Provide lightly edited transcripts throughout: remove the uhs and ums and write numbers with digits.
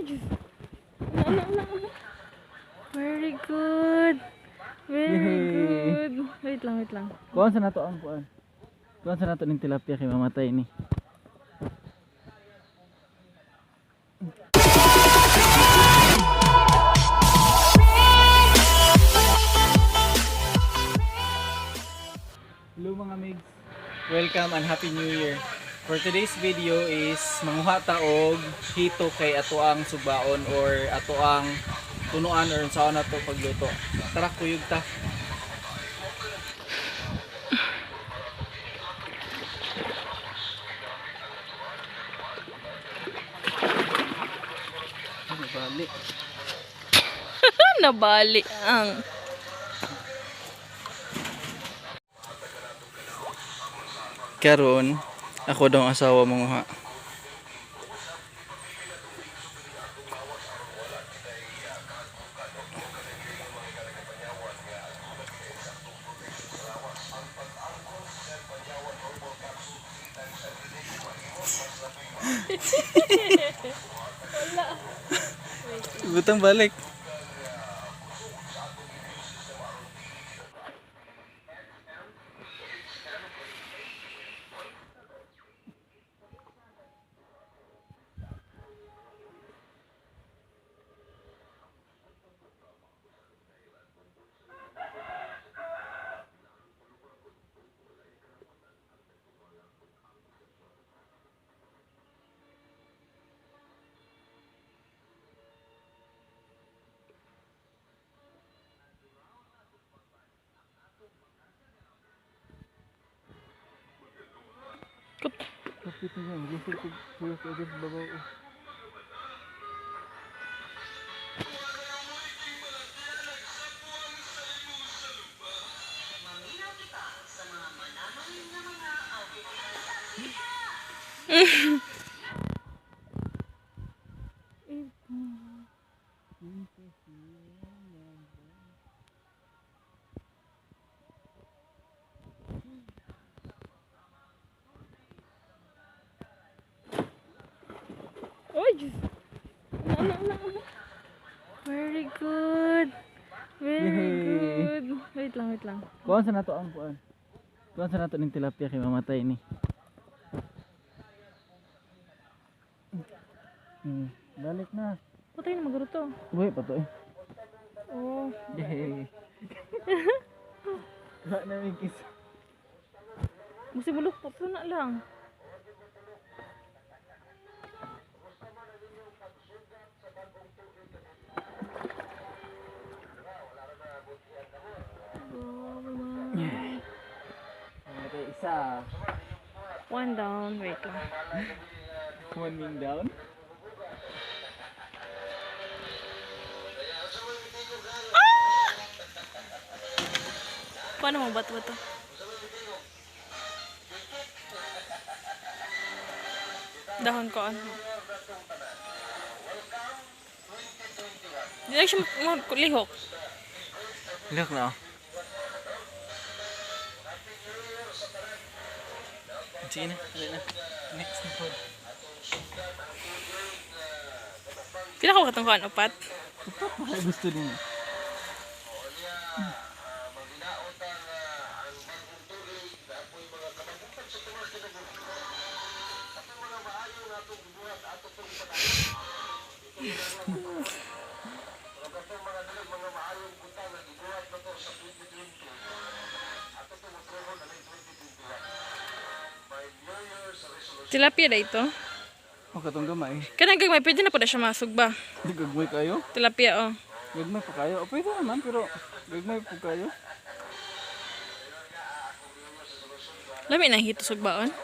Diyos. Na, na, na, na. Very good. Very Yay. Good. Wait lang, wait lang. Kuan sa nato ang kuan. Kuan sa nato ning tilapia kay mamatay ni. Hello, mga migs. Welcome and Happy New Year. For today's video is manguha ta og hito kay ato ang sugbaon or ato ang tunuan or unsaon nato pagluto. Tara, kuyog ta. Nabali. Nabali ang. Karon, ako daw ang asawa manguha. Butang balik. Kapit niya, gusto ko kuya ko sa babaw. Uy, Diyos. Na, na, na, na. Very good. Very Yay. good. Wait lang, wait lang. Kuan sa nato ang kuan. Kuan sa nato ning tilapia kay mamatay ni. Balik na. Patay na magruto. Uy, patoy. Oh. Yay. Wala na may kiss. Musibulok pa na lang. Mamatay isa. One down. Wait lang. One wing down. Paano mo bato-bato? Dahon ko ano. Di lang siya lihok. Look na. Oh. Sige na, dali na. Next na po. Pila ka katong kuan upat? Baka gusto din. Tilapia da ito. Oh, katong gamay. Kanang gagmay pwede na pud na siya masugba. Di gagmay kayo? Tilapia, oh. Gagmay pa kayo? O, pwede naman, pero gagmay po kayo. Lami na hito sugbaon.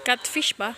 Catfish ba?